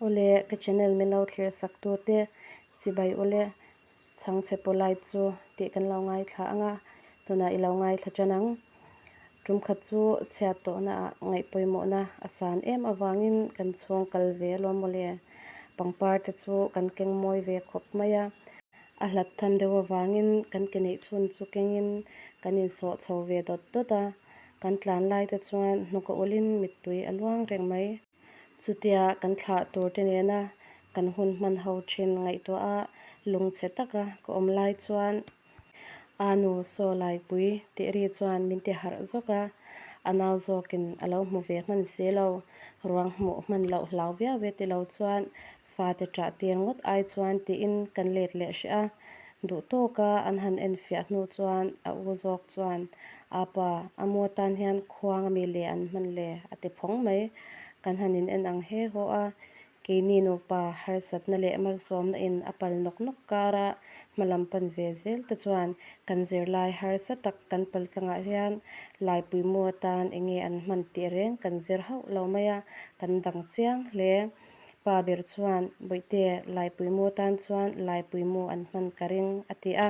Awle, ka channel min lo thlir sak tu te chibai ule chhangchhe polite chu tih kan lo ngaithla ang a, tunah i lo ngaithla tan ang. Tum khat chu chhiat tawhna ah ngaih pawimawhna a san em avangin kan chhung kal ve alawm mawle. Pangpar te chu kan keng mawi ve khawp mai a. A hlat tham deuh avangin kan ke neih chhun chu kengin kan insawh chho ve dawt dawt a, kan tlan lai te chuan hnuk a ulin mittui a luang reng mai. Chutia kan thlah tur te nena kan hun hman ho thin ngaihtuah a lungchhe taka ka awm lai chuan a nu saw laipui tih ri chuan min ti harh zawk a, a nau zawkin a lo hmu ve hman si lo, ruang hmuh hman loh hlau viau e ti lo chuan Fate ṭah tir ngawt ai chuan tiin kan let leh hreh a, duh tawka an han enfiah hnu chuan a u zawk chuan, Apa, a mu atan hian khuang ami le an hman le? a ti phawng mai. Kan han in en ang he haw a, keini nupa harsatna leh malsawmna in a pal nawk nawk kara hma lam pan ve zel te chuan kan zirlai harsa tak kan pal tlangah hian laipui mu atan enge an hman tih reng kan zir hauh lo mai a, kan dang chiang hle. Pa ber chuan, Bawihte, Laipui mu tan chuan Laipui mu an hman ka ring, a ti a.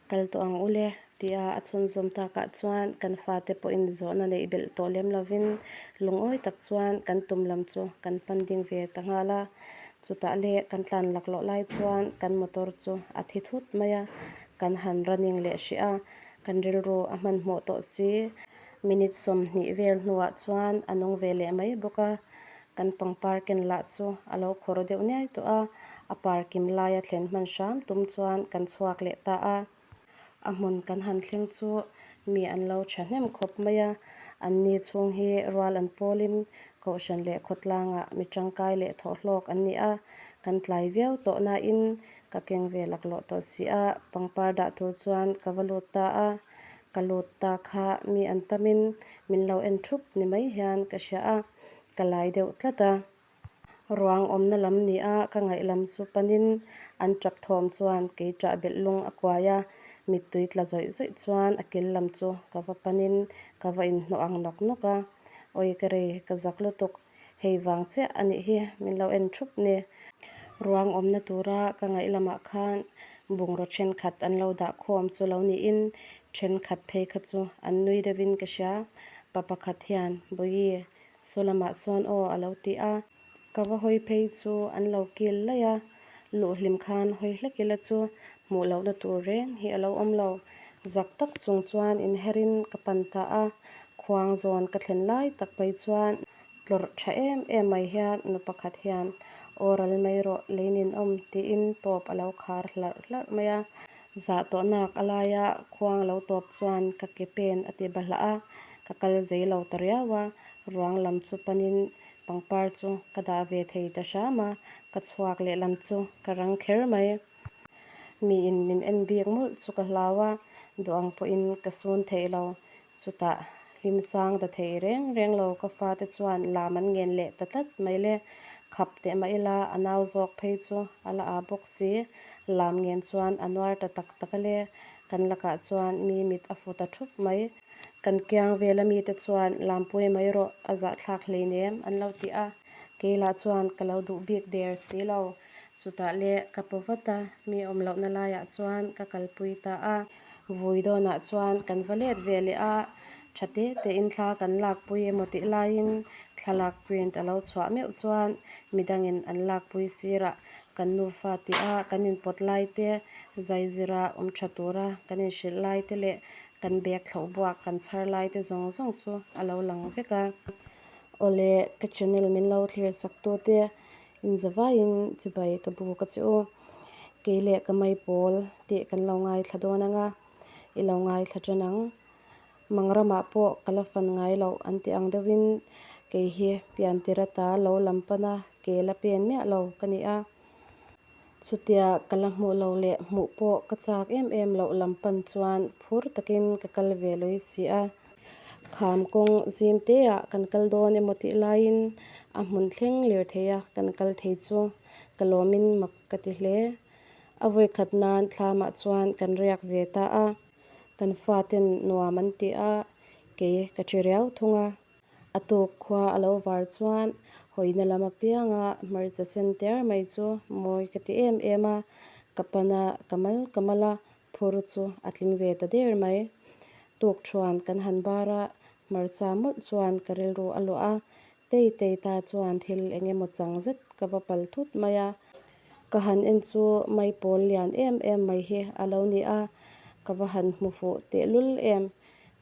Kal tawh ang ule, tia a chhunzawm takah chuan kan fate pawhin zawhna neih belh tawh lem lovin lungawi tak chuan kan tum lam chu kan pan ding ve ta nghal a. Chutah leh kan tlan laklawh lai chuan kan motor chu a thi thut mai a, kan han running leh hrih a, kan rilru a hmanhmawh tawh si. Minute 20 vel hnuah chuan a nung ve leh mai bawk a. Kan pangpar ken lah chu a lo khawr deuh niai tawh a, a par kim laia thlen hman hram tum chuan kan chhuak leh ta a. A hmun kan han thleng chu mi an lo tha hnem khawp mai a, an ni chhung hi rual an pawlin Kohhran leh khawtlangah mi tangkai leh thawhhlawk an ni a, kan tlai viau tawh nain ka keng ve laklawh tawh si a, pangpar dah tur chuan ka va lut ta a. Ka lut ta kha mi an tamin min lo en thup ni mai hian ka hria a. Ka lai deuh tlat a, ruang awmna lam ni a ka ngaih lam chu panin an tap thawm chuan kei ṭah belh lung a kuai a, mittui tla zawih zawih chuan a kil lam chu ka va panin ka va inhnawh ang nawk nawk a, awi ka rei ka zak lutuk, hei vang chiah a nih hi min lo en thup ni. Ruang awmna tura ka ngaih lamah khan bungraw thenkhat an lo dah khawm chu lo niin thenkhat phei kha chu an nui deuhin ka hria. Pa pakhat hian, Bawihi, saw lamah sawn aw a lo ti a. Ka va hawi phei chu an lo kil laih a, luh hlim khan hawi hlek ila chu hmuh lohna tur reng hi a lo awm lo. Zak tak chung chuan inherin ka pan ta a, khuang zawn ka thlen lai tak mai chuan tlawrh tha em em mai hian nu pakhat hian, Aw ral mai rawh, lei ninawm tiin tawp a lo khar hlarh hlarh mai a. Zah tawh nak a laia khuang lo tawp chuan ka ke pen a ti bahlah a, ka kal zei lo ta riau a, ruang lam chu panin pangpar chu ka dah ve thei ta hram a, ka chhuak leh lam chu ka rang kher mai. Miin min en bik mawlh chu ka hlau a, duh ang pawhin ka sun theih lo, chutah hlim sang ta thei reng reng lo ka fate chuan lam an ngen leh ta tlat mai le. Khap teh mah ila a nau zawk phei chu a la aa bawk si, lam ngen chuan a nuar ta tak tak a le. Kan lakah chuan mi mit a fu ta thup mai. Kan kiang vela mite chuan lampui mai rawh a zahthlak hleinem an lo ti a, kei lah chuan ka lo duh bik der si lo. Chutah le ka paw vat a, mi awm lohna laiah chuan ka kalpui ta a. Vui dawnah chuan kan va let ve leh a, tha te tein thla kan lakpui emaw tih laiin thlalak print a lo chhuah meuh chuan midangin an lakpui sirah kan nufa tih a kan inpawt lai te, zaizira awm tha tura kan inhrilh lai te leh kan bag thlauh buak kan chhar lai te zawng zawng chu a lo lang vek a. Awle ka channel min lo thlir chak tu te Inzavaiin chibai ka buk a che u. Kei leh ka mai pawl tih kan lo ngaithla dawn ang a, i lo ngaithla tan ang. Mangramah pawh ka la fan ngai loh an ti ang deuhin kei hi piantir ata lo lam pana ke la pen miah lo ka ni a. Chutia ka la hmuh lo leh hmuh pawh ka chak em em loh lam pan chuan phur takin ka kal ve lui si a. Kham kawng zim te ah kan kal dawn emaw tih laiin a hmun thleng lir thei a kan kal thei chu ka lawmin mak ka ti hle. A vawikhat nan thlamah chuan kan riak ve ta a, kan faten nuam an ti a, kei ka thi riau thung a. A tuk khua a lo var chuan Hawina lam apianga hmarcha sen tiar mai chu mawi ka ti em em a, ka pan a, ka mal ka mal a, phur chu a tling ve ta der mai. Tukthuan kan han bar a, hmarcha mawlh chuan ka rilru a luah a, tei tei ta chuan thil eng emaw chang zet ka va pal thut mai a. Ka han en chu maipawl lian em em mai hi a lo ni a, ka va han hmu fuh tehlul em.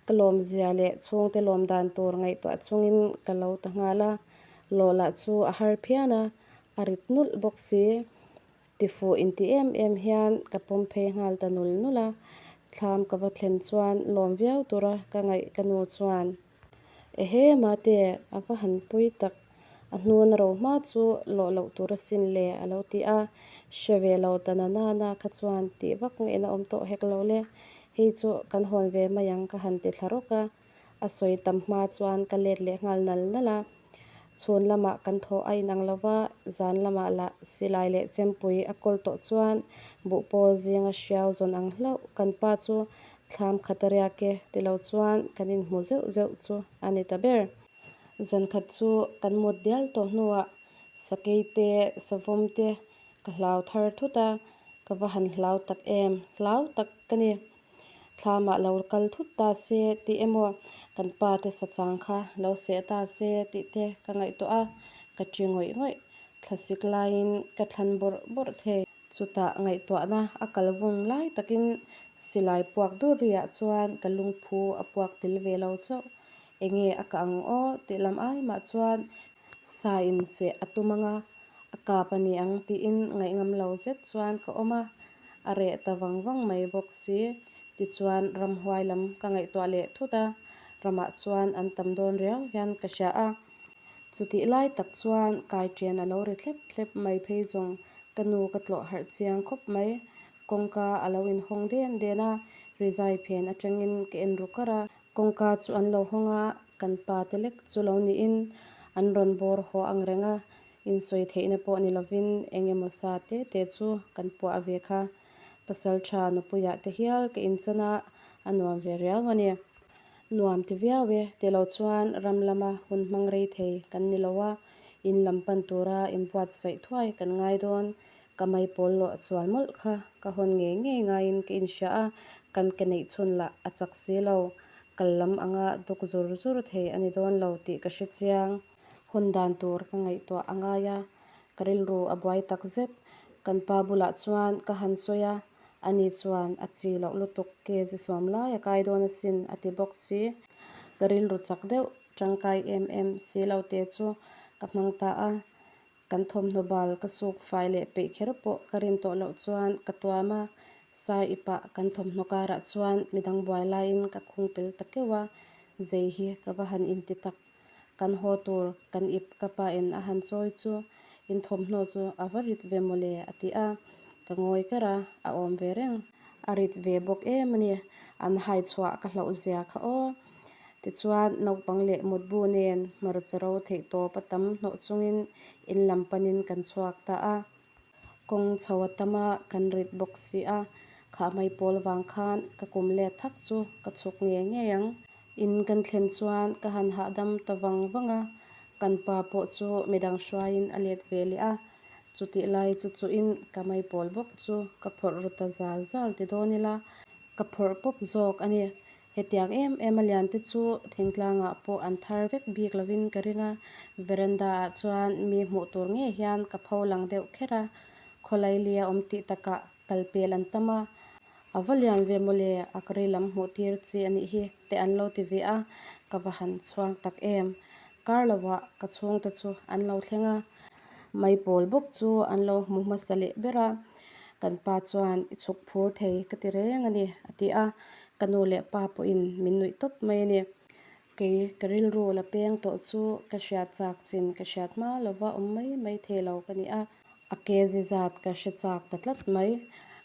Ka lawmzia leh chhungte lawm dan tur ngaihtuah chungin ka lo ta nghal a, lawh lah chu a har phian a, a rit nulh bawk si. Tifuh inti em em hian ka pawm phei nghal ta nul nul a, thlam ka va thlen chuan lawm viau tura ka ngaih ka nu chuan, Ehe mate, a va han pui tak, a hnuna ro hma chu lawh loh tur asin le a lo ti a, hre ve lo ta na na na kha chuan tih vak ngaihna awm tawh hek lo le, hei chu kan hawn ve mai ang ka han ti thla rawk a. A sawi tam hma chuan ka let leh nghal nal nal a. Chhun lamah kan thaw a inang lo va, zan lamah lah silai leh chempui a kawl tawh chuan buhpawl zinga hriau zawn ang hlauh kan pa chu thlam khat a riak e ti lo chuan kan inhmu zeuh zeuh chu a ni ta ber. Zan khat chu kan mut dial tawh hnuah sakei te, savawm te ka hlau thar thut a, ka va han hlau tak em, hlau tak ka ni. Thlamah lo kal thut ta se tih emaw kan pa te sachang kha lo seh ta se tih te ka ngaihtuah a, ka ṭi ngawih ngawih. Thlasik laiin ka thlan bawrh bawrh thei. Chutah ngaihtuahna a kal vung lai takin silai puak dur riah chuan ka lungphu a puak tel ve lo chauh. Enge a kah ang aw tih lam ai mah chuan sa in seh a tum ang a, a kap a ni ang tiin ngaihngam lo zet chuan ka awm a, a reh ta vang vang mai bawk si. Tichuan ramhuai lam ka ngaihtuah leh thut a, ramah chuan an tam dawn riau hian ka hria a. Chutih lai tak chuan kaiṭian a lo ri thlep thlep mai phei zawng ka nu ka tlawh harh chiang khawp mai. Kawngka a lo inhawng den den a, rizai phen atangin ka en ru kar a. Kawngka chu an lo hawng a, kan pa te lek chu lo niin an rawn bawr haw ang reng a, insawi theihna pawh ni lovin eng emaw sa te te chu kan puah ve kha. Pasal tha nupuiah te hial ka inchan a, a nuam ve riau a ni. Nuam ti viau e, ti lo chuan ram lama hun hmang rei thei kan ni lo a, in lam pan tura inbuatsaih thuai kan ngai dawn. Ka maipawl lawh sual mawlh kha ka hawn ngei ngei ngaiin ka inhria a, kan ke neih chhun lah a chak si lo. Kal lam anga duk zur zur thei a ni dawn lo tih ka hre chiang. Hawn dan tur ka ngaihtuah a ngai a, ka rilru a buai tak zet. Kan pa bulah chuan ka han sawi a, ani chuan a chi loh lutuk kg sawm lai a kai dawn asin a ti bawk si. Ka rilru chak deuh tangkai em em si lo te chu ka hmang ta a. Kan thawmhnaw bal ka suk fai leh peih kher pawh ka rin tawh loh chuan ka tuam a, sai ipah kan thawmhnaw karah chuan midang buai laiin ka khung tel ta keuh a, zei hi ka va han inti tak. Kan haw tur kan ip ka pa in a han chawi chu in thawmhnaw chu a va rit ve mawle a ti a, ka ngawi kar a, a awm ve reng. A rit ve bawk em a ni, an hai chhuah ka hlauh zia kha aw. Tichuan, naupang leh mutbu nen hmarcha ro theih tawp a tam hnawh chungin in lam panin kan chhuak ta a. Kawng chho a tam a, kan rit bawk si a, khahmai pawl vang khan ka kum let thak chu ka chhuk ngei ngei ang. In kan thlen chuan ka han hahdam ta vang vang a, kan pa pawh chu midang hruaiin a let ve leh a. Chutih lai chu chuhin ka maipawl bawk chu ka phawrh ru ta zal zal ti dawn ila, Ka phawrh pawp zawk a ni. Hetiang em em a lian te chu thingtlangah pawh an thar vek bik lovin ka ring a, veranda ah chuan mi hmuh tur ngei hian ka pho lang deuh kher a, khawlai lia awm tih takah kal pel an tam a, a va lian ve mawle a ka rei lam hmuh tir chi a nih hi te an lo ti ve a, ka va han chhuang tak em. Kar lovah ka chhungte chu an lo thleng a. Maipawl bawk chu an lo hmu hmasa leh ber a, kan pa chuan i chhuk phur thei ka ti reng a ni a ti a, ka nu leh pa pawhin min nuih tawp mai a ni. Kei ka rilru la peng tawh chu ka hriat chak chin ka hriat hma lova awm mai mai thei lo ka ni a, a ke zi zat ka hre chak ta tlat mai.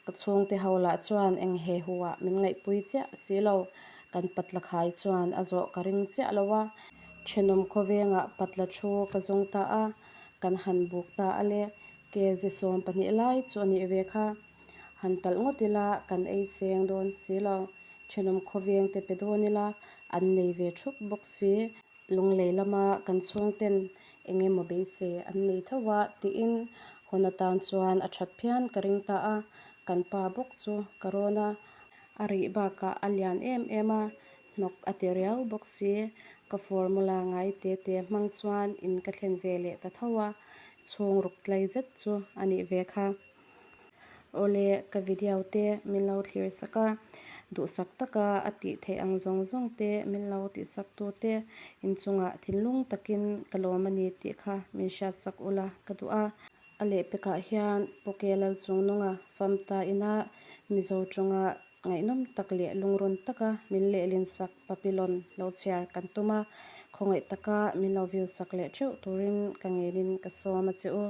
Ka chhungte ho lah chuan eng he hu ah min ngaihpui chiah si lo, kan patla khai chuan a zawh ka ring chiah lo a. Thenawm khawvengah patla thu ka zawng ta a, kan han buk ta a le, kg 12 lai chu a nih ve kha. Han talh ngawt ila kan ei cheng dawn si lo, thenawm khawveng te pe dawn ila an nei ve thup bawk si. Lunglei lama kan chhungten Eng emaw beisei an nei tho a tiin hawn atan chuan a that phian ka ring ta a, kan pa bawk chu ka rawn a. A rih bakah a lian em em a, hnawk a ti riau bawk si. Ka formula ngai te te hmang chuan in ka thlen ve leh ta tho a, chhung ruk tlai zet chu a nih ve kha. Awle, ka video te min lo thlir sak a, duhsak taka a tih theih ang zawng zawng te min lo tihsak tu te inchungah thinlung takin ka lawm a ni tih kha min hriatsak ula ka duh a. A lehpekah hian Poke Lalchungnunga Famta ina Mizo tawnga ngaihnawm tak leh lungrun taka min lehlin sak Papillon lo chhiar kan tum a, khawngaih taka min lo view sak leh theuh turin ka ngenin ka sawm a che u.